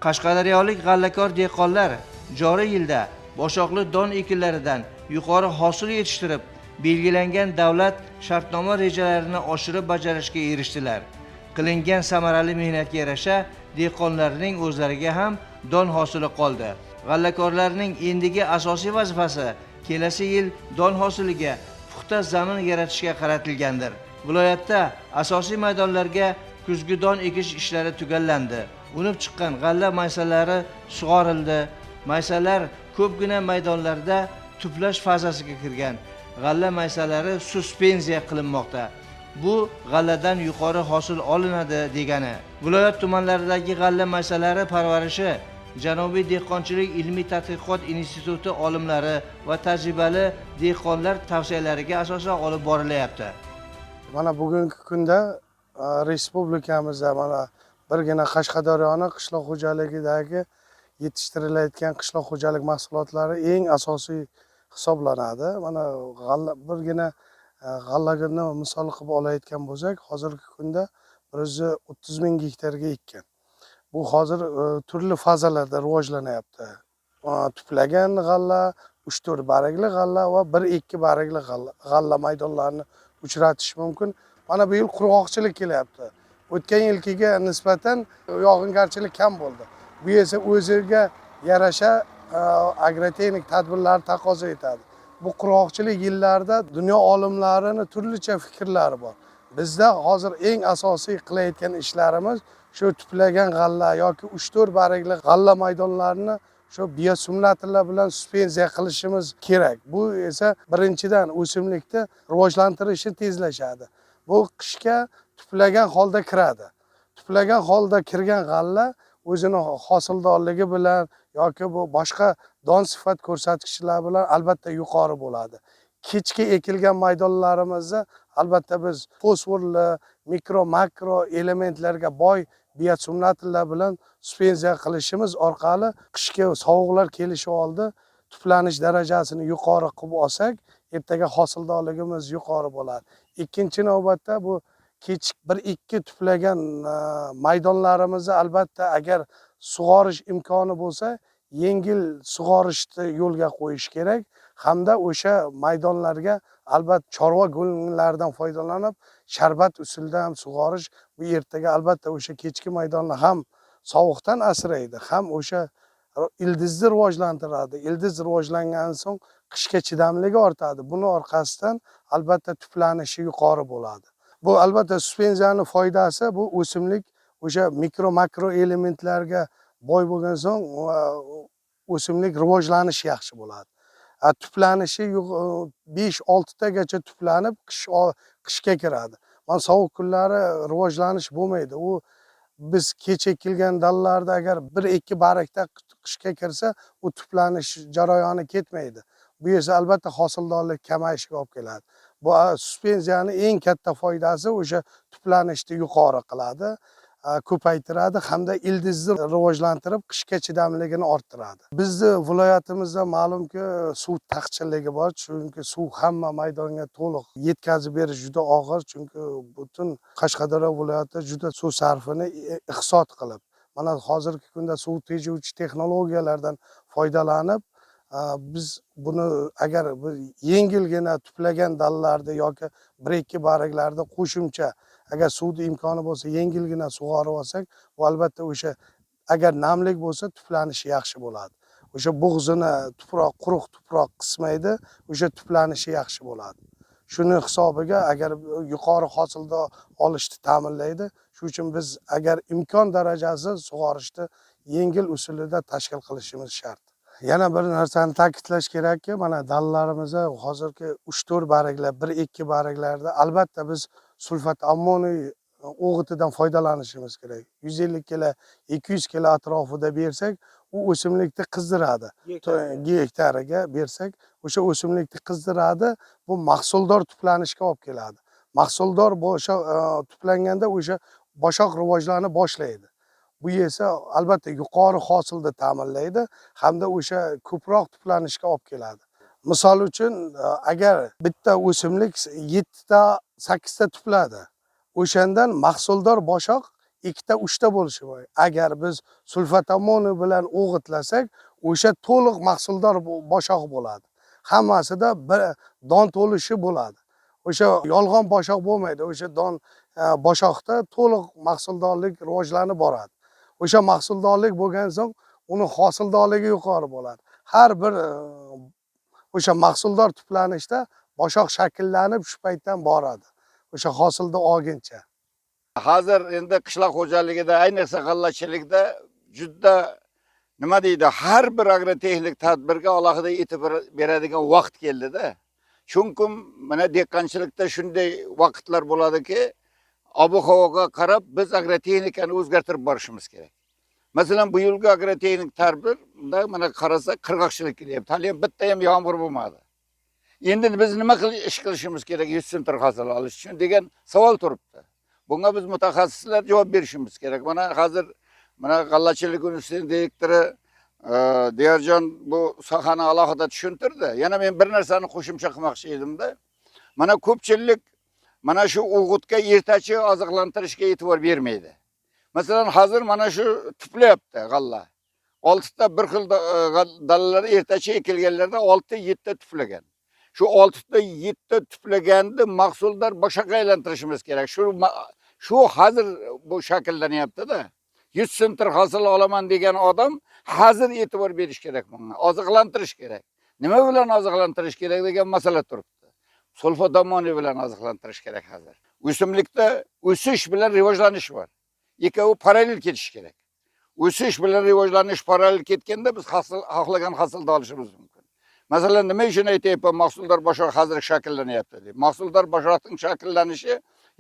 Qashqadaryolik g'allakor dehqonlar joriy yilda boshoqli don ekinlaridan yuqori hosil yetishtirib, belgilangan davlat shartnoma rejalarini oshirib bajarishga erishdilar. Qilingan samarali mehnatga yarasha dehqonlarning o'zlariga ham don hosili qoldi. G'allakorlarning endigi asosiy vazifasi kelasi yil don hosiliga puxta zamin yaratishga qaratilgandir. Viloyatda asosiy maydonlarga kuzgi don ekish ishlari tugallandi. Unib chiqqan g'alla maysalari sug'orildi. Maysalar ko'pgina maydonlarda tuplash fazasiga kirgan. G'alla maysalari suspenziya qilinmoqda. Bu g'alladan yuqori hosil olinadi degani. Viloyat tumanlaridagi g'alla maysalari parvarishi Janubiy dehqonchilik ilmiy tadqiqot instituti olimlari va tajribali dehqonlar tavsiyalariga asosan olib borilyapti. Mana bugungi kunda respublikamizda mana birgina Qashqadaryoni qishloq xo'jaligidagi yetishtirilayotgan qishloq xo'jalik mahsulotlari eng asosiy hisoblanadi. Mana g'alla, birgina g'allani misol qilib olayotgan bo'lsak, hozirgi kunda 130 000 gektarga ekkan. Bu hozir turli fazalarda rivojlanyapti. Tuplagan g'alla, uch to'rt bargli g'alla va bir ikki bargli g'alla maydonlarini uchratish mumkin. Mana bu yil qurg'oqchilik kelyapti. O'tgan yilgiga nisbatan yog'ingarchilik kam bo'ldi. Bu esa o'ziga yarasha agrotexnik tadbirlarni taqozo etadi. Bu qurg'oqchilik yillarida dunyo olimlarini turlicha fikrlari bor. Bizda hozir eng asosiy qilayotgan ishlarimiz shu tuplagan g'alla yoki uch to'rt bargli g'alla maydonlarini shu biostimulyatorlar bilan suspenziya qilishimiz kerak. Bu esa birinchidan o'simlikni rivojlantirishi tezlashadi. Bu qishga tuplagan holda kiradi. Tuplagan holda kirgan g'alla o'zini hosildorligi bilan yoki bu boshqa don sifat ko'rsatkichlari bilan albatta yuqori bo'ladi. Kechki ekilgan maydonlarimizda albatta biz fosforli, mikro, makro elementlarga boy biostimulyatorlar bilan suspenziya qilishimiz orqali qishki sovuqlar kelishi oldi tuplanish darajasini yuqori qilib olsak, ertaga hosildorligimiz yuqori bo'ladi. Ikkinchi navbatda bu kech bir ikki tuplagan maydonlarimizni albatta agar sug'orish imkoni bo'lsa, yengil sug'orishni yo'lga qo'yish kerak hamda o'sha maydonlarga albatta chorva go'nglaridan foydalanib sharbat usulida ham sug'orish, bu ertaga albatta o'sha kechki maydonni ham sovuqdan asraydi, ham o'sha ildizni rivojlantiradi. Ildiz rivojlangan so'ng qishga chidamligi ortadi. Buni orqasidan albatta tuplanishi yuqori bo'ladi. Bu albatta suspenziyani foydasi, bu o'simlik o'sha mikro, makro elementlarga boy bo'lgan so'ng o'simlik rivojlanishi yaxshi bo'ladi. Tuplanishi 5-6 tagacha tuplanib qishga kiradi. Mana sovuq kunlari rivojlanish bo'lmaydi. U biz kech ekilgan dalalarda agar bir ikki bargda qishga kirsa, u tuplanish jarayoni ketmaydi. Bu esa albatta hosildorlik kamayishiga olib keladi. Bu suspenziyani eng katta foydasi o'sha tuplanishni yuqori qiladi, ko'paytiradi hamda ildizni rivojlantirib, qishga chidamligini orttiradi. Bizni viloyatimizda ma'lumki, suv taqchilligi bor, chunki suv hamma maydonga to'liq yetkazib berish juda og'ir, chunki butun Qashqadaryo viloyati juda suv sarfini iqtisod qilib, mana hozirgi kunda suv tejovchi texnologiyalardan foydalanib, biz buni agar bir yengilgina tuplagan dalalarda yoki bir ikki barglarda qo'shimcha agar suvni imkoni bo'lsa, yengilgina sug'orib olsak, bu albatta o'sha agar namlik bo'lsa, tuplanishi yaxshi bo'ladi. O'sha bo'g'zini tuproq, quruq tuproq qismaydi, o'sha tuplanishi yaxshi bo'ladi. Shuni hisobiga agar yuqori hosildor olishni ta'minlaydi. Shuning uchun biz agar imkon darajasi sug'orishni yengil usulida tashkil qilishimiz shart. Yana bir narsani ta'kidlash kerakki, mana dalalarimizda hozirgi uch to'rt barglar, bir ikki barglarda albatta biz sulfat ammoniy o'g'itidan foydalanishimiz kerak. 150 kilo, 200 kilo atrofida bersak, u o'simlikni qizdiradi. Gektariga bersak, o'sha o'simlikni qizdiradi. Bu mahsuldor tuplanishga olib keladi. Mahsuldor o'sha tuplanganda o'sha boshoq rivojlana boshlaydi. Bu esa albatta yuqori hosilni ta'minlaydi hamda o'sha ko'proq tuplanishga olib keladi. Misol uchun, agar bitta o'simlik yettita, sakkizta tupladi, o'shandan mahsuldor boshoq Ikkita, uchta bo'lishi mumkin. Agar biz sulfat ammoniy bilan o'g'itlasak, o'sha to'liq mahsuldor boshoq bo'ladi. Hammasida bir don to'lishi bo'ladi. O'sha yolg'on boshoq bo'lmaydi. O'sha don boshoqda to'liq mahsuldorlik rivojlanib boradi. O'sha mahsuldorlik bo'lgan so'ng uni hosildorligi yuqori bo'ladi. Har bir o'sha mahsuldor tuplanishda boshoq shakllanib shu paytdan boradi. O'sha hosilni olguncha. Hozir endi qishloq xo'jaligida, ayniqsa g'allachilikda juda, nima deydi, har bir agrotexnik tadbirga alohida e'tibor beradigan vaqt keldida. Chunki mana dehqonchilikda shunday vaqtlar bo'ladiki, ob havoga qarab biz agrotexnikani o'zgartirib borishimiz kerak. Masalan, bu yilgi agrotexnik tadbirda mana qarasak, qirg'oqchilik kelyapti. Hali ham bitta ham yomg'ir bo'lmadi. Endi biz nima ish qilishimiz kerak 100 sentr hosil olish uchun degan savol turibdi. Bunga biz mutaxassislar javob berishimiz kerak. Mana hozir mana g'allachilik universiteti direktori Diyorjon bu sohani alohida tushuntirdi. Yana men bir narsani qo'shimcha qilmoqchi edimda. Mana ko'pchilik mana shu o'g'itga ertachi oziqlantirishga e'tibor bermaydi. Masalan, hozir mana shu tuplayapti g'alla. Oltita bir xil dalalar ertachi ekilganlarda 6-7 ta tuplagan. Shu 6 ta 7 ta tuplaganni mahsuldor boshqa aylantirishimiz kerak. Shu hozir bu shakllanyapti-da. 100 sentr hosil olaman degan odam hozir e'tibor berish kerak bunga. Oziqlantirish kerak. Nima bilan oziqlantirish kerak degan masala turibdi. Sulfat ammoniy bilan oziqlantirish kerak hozir. O'simlikda o'sish bilan rivojlanish bor. Ikkovi parallel ketishi kerak. O'sish bilan rivojlanish parallel ketganda biz xohlagan hosilni olishimiz mumkin. Masalan, nima uchun aytyapman, mahsuldor boshoq hozir shakllanyapti deb. Mahsuldor boshoqning shakllanishi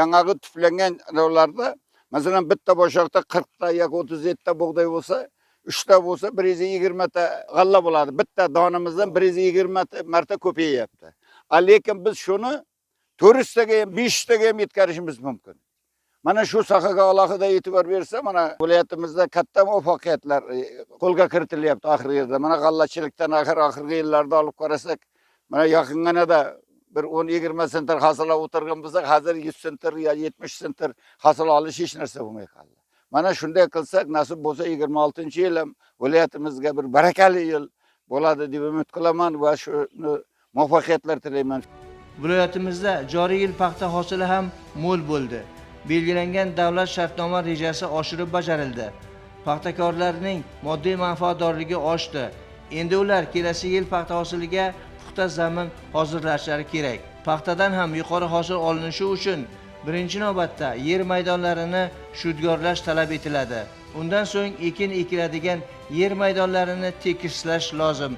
yangagi tuplangan ularda, masalan, bitta boshoqda 40 ta yoki 37 ta bug'doy bo'lsa, 3 ta bo'lsa 120 ta g'alla bo'ladi. Bitta donimizdan 120 marta ko'payyapti. Lekin biz shuni 400 taga ham, 500 taga ham yetkazishimiz mumkin. Mana shu sohaga alohida e'tibor bersa, mana viloyatimizda katta muvaffaqiyatlar qo'lga kiritilyapti oxirgi yilda. Mana g'allachilikdan oxirgi yillarda olib qarasak, mana yaqinginada bir 10-20 sentr hosil olib o'tirgan bo'lsak, hozir 100 sentr yo 70 sentr hosil olish hech narsa bo'lmay qoldi. Mana shunday qilsak, nasib bo'lsa 26-yil ham viloyatimizga bir barakali yil bo'ladi deb umid qilaman va shuni muvaffaqiyatlar tilayman. Viloyatimizda joriy yil paxta hosili ham mo'l bo'ldi. Belgilangan davlat shartnoma rejasi oshirib bajarildi. Paxtakorlarning moddiy manfaatdorligi oshdi. Endi ular kelasi yil paxta hosiliga puxta zamin hozirlashlari kerak. Paxtadan ham yuqori hosil olinishi uchun birinchi navbatda yer maydonlarini shudgorlash talab etiladi. Undan so'ng ekin ekiladigan yer maydonlarini tekislash lozim.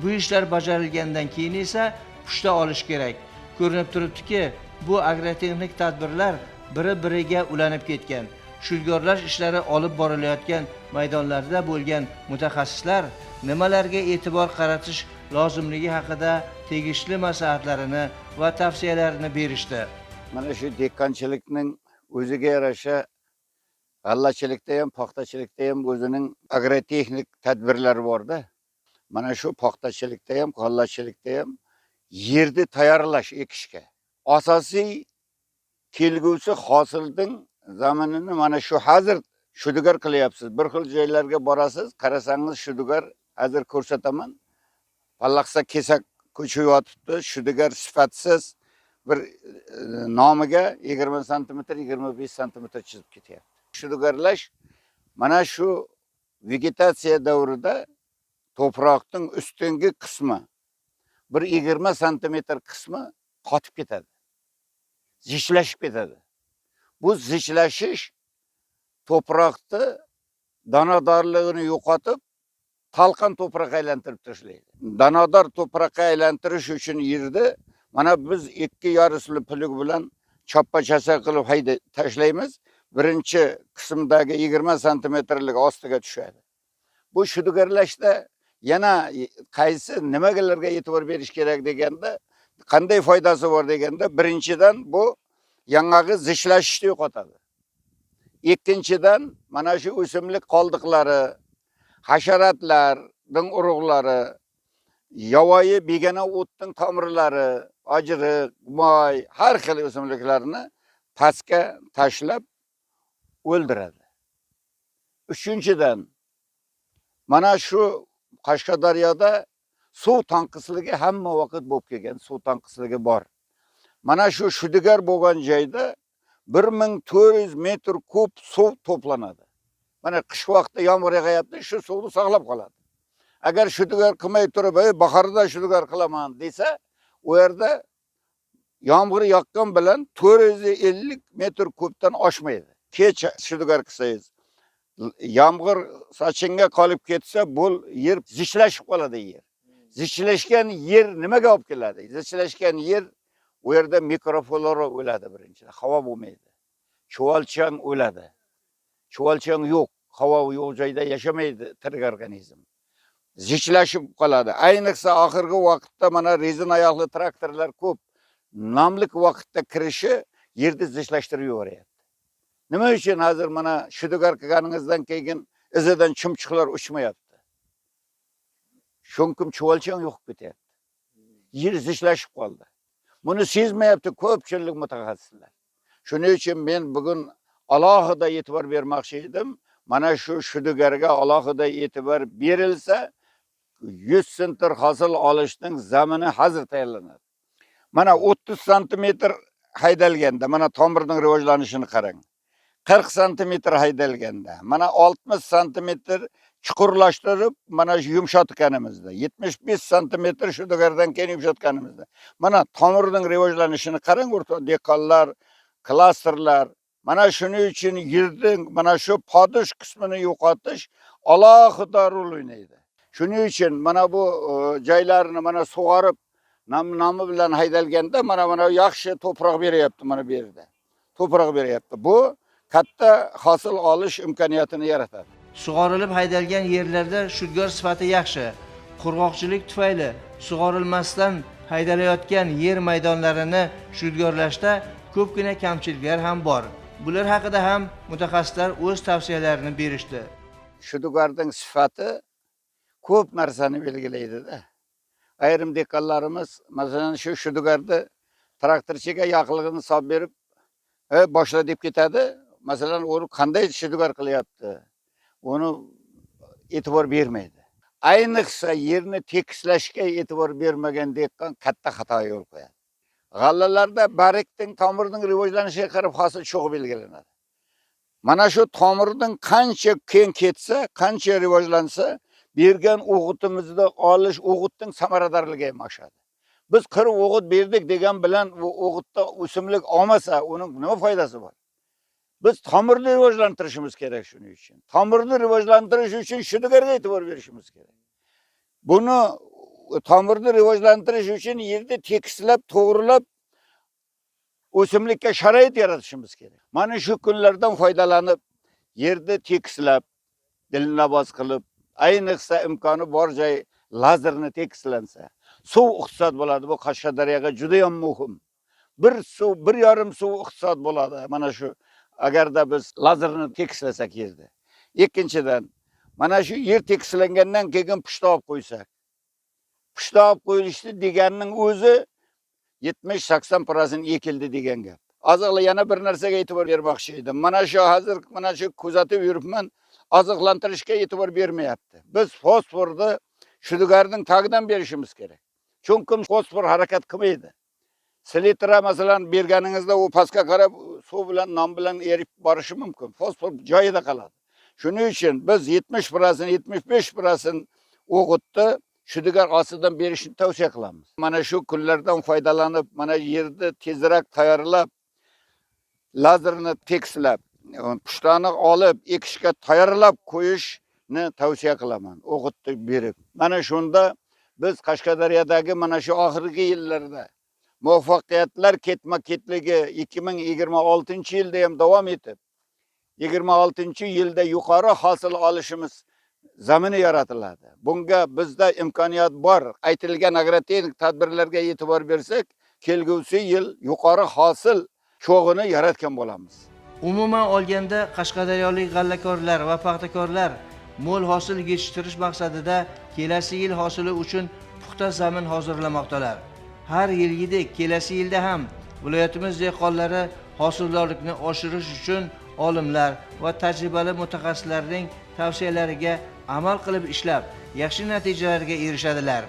Bu ishlar bajarilgandan keyin esa pushta olish kerak. Ko'rinib turibdiki, bu agrotexnik tadbirlar biri-biriga ulanib ketgan. Shudgorlash ishlari olib borilayotgan maydonlarda bo'lgan mutaxassislar nimalarga e'tibor qaratish lozimligi haqida tegishli maslahatlarini va tavsiyalarini berishdi. Mana shu dehqonchilikning o'ziga yarasha g'allachilikda ham, paxtachilikda ham o'zining agrotexnik tadbirlari borda. Mana shu paxtachilikda ham, g'allachilikda ham yerni tayyorlash ekishga. Asosiy kelgusi hosilning zaminini mana shu hozir shudgor qilyapsiz. Bir xil joylarga borasiz, qarasangiz shudgor hozir ko'rsataman. Pallaqsa kesak ko'chib yotibdi, shudgor sifatsiz bir nomiga 20 santimetr, 25 santimetr chizib ketyapti. Shudgorlash mana shu vegetatsiya davrida to'proqning ustungi qismi bir 20 santimetr qismi qotib ketadi. Zichlashib ketadi. Bu zichlashish to'proqni donadorligini yo'qotib, talqon to'proqqa aylantirib tashlaydi. Donador to'proqqa aylantirish uchun yerni mana biz ikki yarusli plug bilan choppa-chasa qilib hayda tashlaymiz. Birinchi qismdagi 20 santimetrlik ostiga tushadi. Bu shudgorlashda yana qaysi nimalarga e'tibor berish kerak deganda, qanday foydasi bor deganda, birinchidan bu yong'og'i zichlashishni yo'qotadi. Ikkinchidan mana shu o'simlik qoldiqlari, hasharotlarning urug'lari, yovvoyi begona o'tning tomirlari, ajriq, moy, har xil o'simliklarni pastga tashlab o'ldiradi. Uchinchidan, mana shu Qashqadaryoda suv tanqisligi hamma vaqt bo'lib kelgan, suv tanqisligi bor. Mana shu shudigar bo'lgan joyda 1400 metr kub suv to'planadi. Mana qish vaqtida yomg'ir yog'ayapti, shu suvni saqlab qoladi. Agar shudigar qilmay turib, "Ey, bahorda shudigar qilaman" desa, u yerda yomg'ir yoqqan bilan 450 metr kubdan oshmaydi. Kech shudigar qilsangiz, yomg'ir sochinga qolib ketsa, bu yer zichlashib qoladi yer. Zichlashgan yer nimaga olib keladi? Zichlashgan yer, u yerda mikroflora o'ladi birinchidan, havo bo'lmaydi. Chuvalchang o'ladi. Chuvalchang yo'q, havo yo'q joyda yashamaydi tirik organizm. Zichlashib qoladi. Ayniqsa oxirgi vaqtda mana rezin oyoqli traktorlar ko'p namlik vaqtda kirishi yerni zichlashtirib yuboryapti. Nima uchun hozir mana shudugar qilganingizdan keyin izidan chumchuqlar uchmayapti? Chunki chuvalchang yo'q ketyapti. Yer zichlashib qoldi. Buni sezmayapti ko'pchilik mutaxassislar. Shuning uchun men bugun alohida e'tibor bermoqchi edim. Mana shu shudugarga alohida e'tibor berilsa, 100 sentr hosil olishning zamini hozir tayyorlanadi. Mana 30 santimetr haydalganda, mana tomirning rivojlanishini qarang. 40 santimetr haydalganda, mana 60 santimetr chuqurlashtirib, mana shu yumshatganimizda, 75 santimetr shudugardan keyin yumshatganimizda, mana tomirning rivojlanishini qarang, o'rta dehqonlar, klasterlar. Mana shuning uchun yerning mana shu podish qismini yo'qotish alohida rol o'ynaydi. Shuning uchun mana bu joylarni mana sug'orib, nam nomi bilan haydalganda mana yaxshi to'proq beryapti, mana bu yerda. To'proq beryapti. Bu katta hosil olish imkoniyatini yaratadi. Sug'orilib haydalgan yerlarda shudgor sifati yaxshi. Qurg'oqchilik tufayli sug'orilmasdan haydalayotgan yer maydonlarini shudgorlashda ko'pgina kamchiliklar ham bor. Bular haqida ham mutaxassislar o'z tavsiyalarini berishdi. Shudugarning sifati ko'p narsani belgilaydi-da. Ayrim dehqonlarimiz masalan shu shudugarni traktorchiga yaqinligini solib berib, boshla deb ketadi. Masalan, uni qanday shudugar qilyapti? Uni e'tibor bermaydi. Ayniqsa yerni tekislashga e'tibor bermagan dehqon katta xato yo'l qo'yadi. G'allalarda bargning, tomirning rivojlanishiga qarab hosil cho'g'i belgilanadi. Mana shu tomirning qancha keng ketsa, qancha rivojlansa, bergan o'g'itimizni olish o'g'itning samaradorligi ham oshadi. Biz 40 o'g'it berdik degan bilan u o'g'itda o'simlik olmasa, uning nima foydasi bor? Biz tomirni rivojlantirishimiz kerak shuning uchun. Tomirni rivojlantirish uchun shudugarga e'tibor berishimiz kerak. Buni tomirni rivojlantirish uchun yerni tekislab, to'g'rilab o'simlikka sharoit yaratishimiz kerak. Mana shu kunlardan foydalanib yerni tekislab, dilnaboz qilib, ayniqsa imkoni bor joy lazerni tekislansa, suv iqtisod bo'ladi. Bu Qashqadaryoga juda ham muhim. Bir suv, 1,5 suv iqtisod bo'ladi. Mana shu agarda biz lazerni tekislasak yerda. Ikkinchidan, mana shu yer tekislangandan keyin pushta olib qo'ysak. Pushta olib qo'yilishdi deganning o'zi 70-80% ekildi degan gap. Oziqlar, yana bir narsaga e'tibor bermoqchi edim. Mana shu hozir mana shu kuzatib yuribman, oziqlantirishga e'tibor bermayapti. Biz fosforni shudugarning tagidan berishimiz kerak. Chunki fosfor harakat qilmaydi. Selitra masalan berganingizda u pastga qarab suv bilan, nam bilan erib borishi mumkin. Fosfor joyida qoladi. Shuning uchun biz 70%, 75% o'g'itni shudugar ostidan berishni tavsiya qilamiz. Mana shu kunlardan foydalanib, mana yerni tezroq tayyorlab, lazerni tekislab, pushtani olib ekishga tayyorlab qo'yishni tavsiya qilaman. O'g'itni berib. Mana shunda biz Qashqadaryodagi mana shu oxirgi yillarda muvaffaqiyatlar ketma-ketligi 2026-yilda ham davom etib, 26-yilda yuqori hosil olishimiz zamini yaratiladi. Bunga bizda imkoniyat bor. Aytilgan agrotexnik tadbirlarga e'tibor bersak, kelgusi yil yuqori hosil cho'g'ini yaratgan bo'lamiz. Umuman olganda qashqadaryolik g'allakorlar va paxtakorlar mo'l hosil yetishtirish maqsadida kelasi yil hosili uchun puxta zamin hozirlamoqdalar. Har yilgidek kelasi yilda ham viloyatimiz dehqonlari Hosildorlikni oshirish uchun olimlar va tajribali mutaxassislarning tavsiyalariga amal qilib ishlab, yaxshi natijalarga erishadilar.